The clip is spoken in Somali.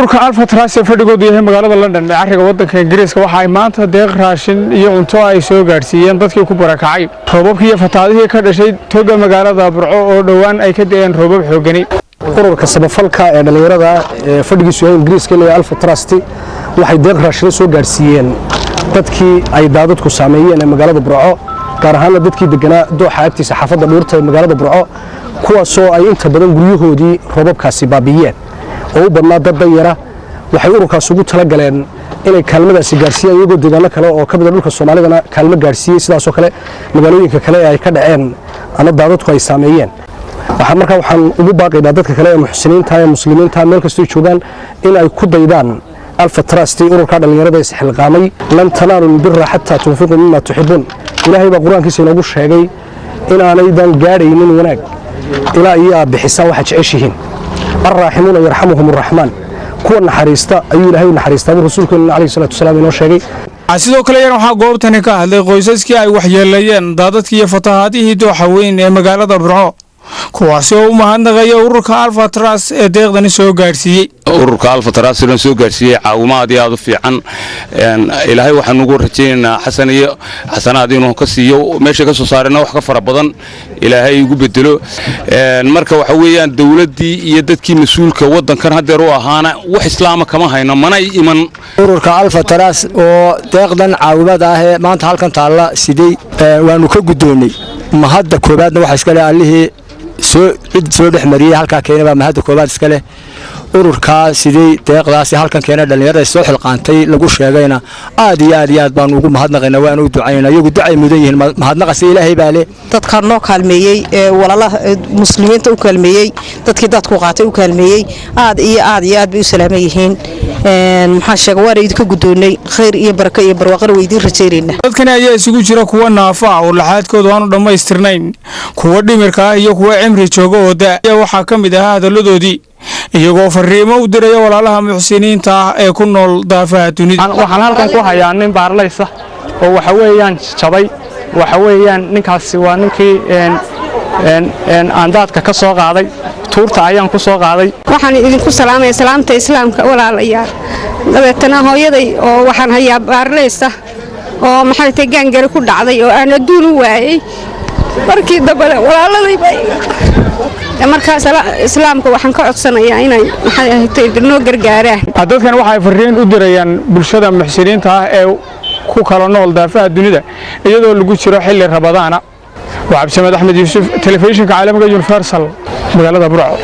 Ururka Alpha Trust ee fadhigoodu yahay magaalada London ee cariga waddanka Ingiriiska waxa ay maanta deeq raashin iyo cunto ay soo gaadhsiiyeen dadkii ku barakacay roobabkii iyo fatahaadihii ka dhashay toga magaalada Burco oo dhowaan ay ka da'een roobab xoogani. Ururka samafalka ee dhallinyarada ee fadhigiisu yahay Ingiriiska ee Alpha Trust waxay deeq raashina soo gaadhsiiyeen dadkii ay daadadku saameeyeen ee magaalada Burco, gaar ahaanna dadkii deganaa dooxa agtiisa, xaafadda Dhuurta ee magaalada Burco, kuwaasoo ay inta badan guryahoodii roobabkaasi baabi'iyeen oo u badnaa dad danyara. Waxay ururkaas ugu talagaleen inay kaalmadaasi gaarsiiyaan, iyagoo deegaano kale oo ka mida dhulka Soomaalidana kaalmo gaarsiiyey, sidaasoo kale magaalooyinka kale ee ay ka dhaceen ama daadadku ay saameeyeen. Waxaan markaa waxaan ugu baaqaynaa dadka kale ee muxsiniinta ee muslimiinta meel kastoo joogaan in ay ku daydaan Alpha Trust, ururka dhallinyarada isxilqaamay. لن تنالوا البر حتى تنفقوا مما تحبون. Ilaahay baa Qur-aankiisa inoogu sheegay inaanaydan gaadhaynin wanaag ilaa iyo aad bixisaan waxaad jeceshihiin. الراحمون يرحمهم الرحمن, kuwa naxariista ayuu Ilaahay u naxariistaa, buu rasuulkeena calayhi salaatu wasalaam inoo sheegay. Sidoo kale yan waxaa goobtani ka hadlay qoysaskii ay waxyeeleeyeen daadadkii iyo fatahaadihii dooxa weyn ee magaalada Burco, kuwaasi oo u mahadnaqaya ururka Alpha Trust ee deeqdani soo gaadhsiiyey. Ururka Alpha Trust soo gaadhsiiyey caawimaad aad u fiican. Ilaahay waxaan ugu rajaynaynaa xasan iyo xasanaad inuu ka siiyo, meesha ka soo saarena wax ka fara badan Ilaahay ugu bedelo. Marka waxa weeyaan, dawladdii iyo dadkii mas-uulka waddankan haddeer u ahaana wax islaama kama hayno, manay iman. Ururka Alpha Trust oo deeqdan caawimada ah ee maanta halkan taalla siday waanu ka guddoonnay. Mahadda koobaadna waxa iska leh Allihii soo cid soo dhex mariyey halkaa keena baa mahadda koobaad iska leh. Ururkaa sidey deeqdaasi halkan keena, dhallinyarada soo xilqaantay lagu sheegayna, aad iyo aad iyo aad baanu ugu mahadnaqaynaa, waanu u ducaynaa. Iyagu ducay mudan yihiin, mahadnaqase Ilaahay baa leh. Dadkaa noo kaalmeeyey ee walaalaha muslimiinta u kaalmeeyey, dadkii dadku qaatay u kaalmeeyey, aad iyo aad iyo aad bay u salaaman yihiin. Maxaa sheega, waana idinka guddoonnay. Khayr iyo barako iyo barwaaqana waa idiin rajaynaynaa. Dadkani ayaa isugu jira kuwa naafo ah oo laxaadkoodu aanu dhammaystirnayn, kuwa dhimirka ah iyo kuwa cimri jooga oo da. Waxaa ka mid ahaa hadalladoodii iyagoo fariimo u diraya walaalaha muxsiniinta ah ee ku nool daafaha dunida. Waxaan halkan ku hayaa nin baarlaysa oo waxa weeyaan jabay. Waxa weeyaan ninkaasi waa ninkii aan daadka ka soo qaaday, tuurta ayaan ku soo qaaday. Waxaan idinku salaamaya salaamta Islaamka, walaalayaal. Dabeetana hooyaday oo waxaan hayaa baarlaysa oo maxay tahay gaangari ku dhacday oo aan adduun u waayey. Markii dambena walaaladay markaas Islaamka waxaan ka codsanayaa inay maxay ahayd noo gargaaraan. Dadkan waxay fariin u dirayaan bulshada muxsiniinta ah ee ku kala nool daafaha dunida, iyadoo lagu jiro xilli Ramadaana. Waa Cabdisamed Axmed Yuusuf, telefishinka caalamiga Universal, magaalada Burco.